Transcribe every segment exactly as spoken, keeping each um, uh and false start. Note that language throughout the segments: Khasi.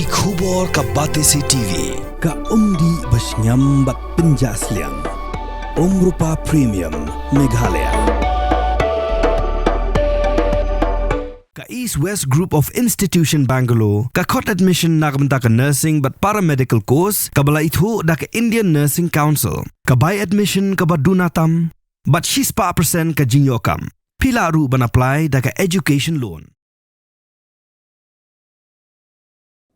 Ki khubor ka Batesi T V. Ka umdih ba shngiam bad pynjah sliang. Umrupa Premium, Meghalaya. Ka East West Group of Institution Bangalore ka khot admission na ka bynta ka nursing bad paramedical course kaba la ithuh da ka Indian Nursing Council. Ka bai admission kaba duna tam bad shispah percent ka jingïoh kam. Phi lah ruh ban apply da ka education loan.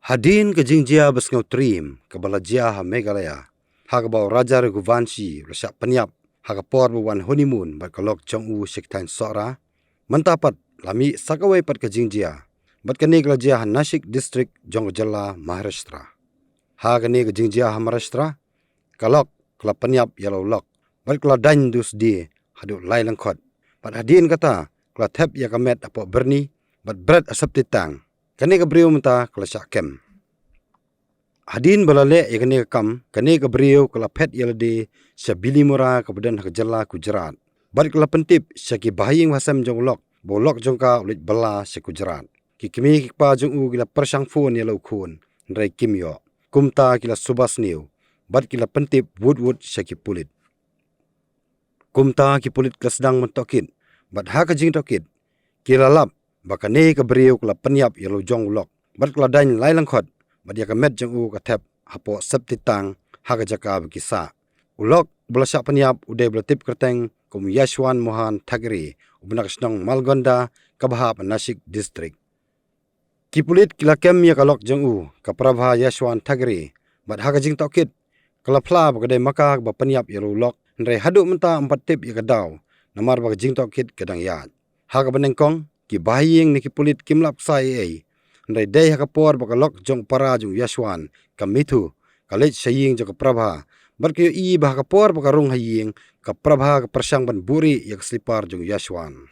Hadien ka jingjia ba sngewtriem kaba la jia ha Meghalaya, ha kaba u Raja Raghuvanshi u la shah pynïap ha ka por ba wan honeymoon bad ka lok jong u sha ki thaiñ Sohra, mynta pat la mih sa kawei pat ka jingjia, bad kane ka la jia ha Nashik District jong ka jylla Maharashtra. Ha kane ka jingjia ha Maharashtra, ka lok ka la pynïap ïa la u lok bad ka la daiñ dusdie haduh lai lyngkhot, bad hadien kata ka la thep ïa ka met hapoh byrni bad bret ha septic tank. Kane ka briew mynta ka la shah kem. Hadien ba la leh ïa kane ka kam, kane ka briew ka la phet ïa lade sha Bilimora kaba don ha ka jylla Gujarat, bad ka la pyntip sha ki bahaïing bahasem jong u lok ba u lok jong ka u leit bylla sha Gujarat. Ki kmie ki kpa jong u ki la pyrshang phone ïa la u khun, hynrei kim ïoh. Kumta ki la suba sniew bad ki la pyntip wut wut sha ki pulit. Kumta ki pulit ki la sdang ban tohkit, bad ha ka jingtohkit ki la lap ba kane ka briew ka la pynïap ïa la u jong u lok bad ka la daiñ lai lyngkhot, bad ïa ka met jong u ka thep hapoh septic tank ha ka jaka ba ki sah. U lok ba la shah pynïap u dei ba la tip kyrteng kum Yashwant Mohan Thakre, uba na ka shnong Malgonda kaba hap ha Nashik District. Ki pulit ki la kem ïa ka lok jong u, ka Prabha Yashwant Thakre, bad ha ka jingtohkit ka la phla ba ka dei ma ka kaba pynïap ïa la u lok, hynrei haduh mynta ym pat tip ïa ka daw, namar ba ka jingtohkit ka dang ïaid. Ha kaba nyngkong ki bahaïing ne ki pulit kim lap ksai ei ei, hynrei dei ha ka por ba ka lok jong u para jong u Yashwant, ka Mithu, ka leit sha ïing jong ka Prabha, bad ka ïohi ba ha ka por ba ka rung ha ïing, ka Prabha ka pyrshang ban buhrieh ïa ka slipar jong u Yashwant.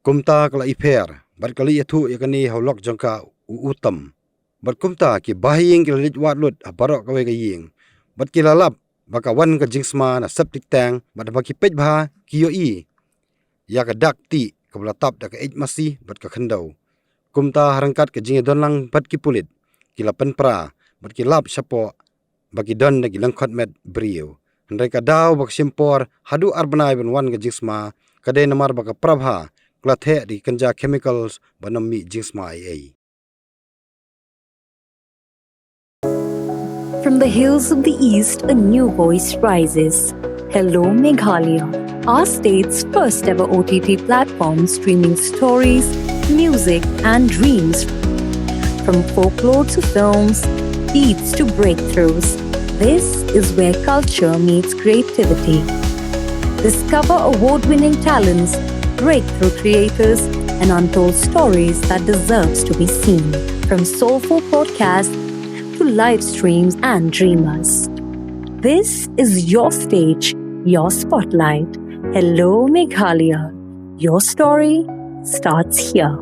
Kumta ka la ipher bad ka la ïathuh ïa kane ha u lok jong ka, u Uttam. Bad kumta ki bahaïing ki la leit wad lut ha baroh kawei ka ïing, bad ki la lap ba ka wan ka jingsma na septic tank, bad haba ki peit bha ki ïohi ïa ka dak tih kaba la tap da ka eit masi bad ka khyndew. Kumta ha ryngkat ka jingïadonlang bad ki pulit, ki la pynpra bad ki lap shapoh ba ki don da ki lyngkhot met briew. Hynrei ka daw ba ka shim por haduh ar bnai ban wan ka jingsma ka dei namar ba ka Prabha ka la theh da ki kynja chemicals ban ym mih jingsma ei ei. From the hills of the East, a new voice rises. Hello, Meghalaya, our state's first ever O T T platform streaming stories, music, and dreams. From folklore to films, beats to breakthroughs, this is where culture meets creativity. Discover award winning talents, breakthrough creators, and untold stories that deserves to be seen. From soulful podcasts to live streams and dreamers. This is your stage, your spotlight. Hello, Meghalaya. Your story starts here.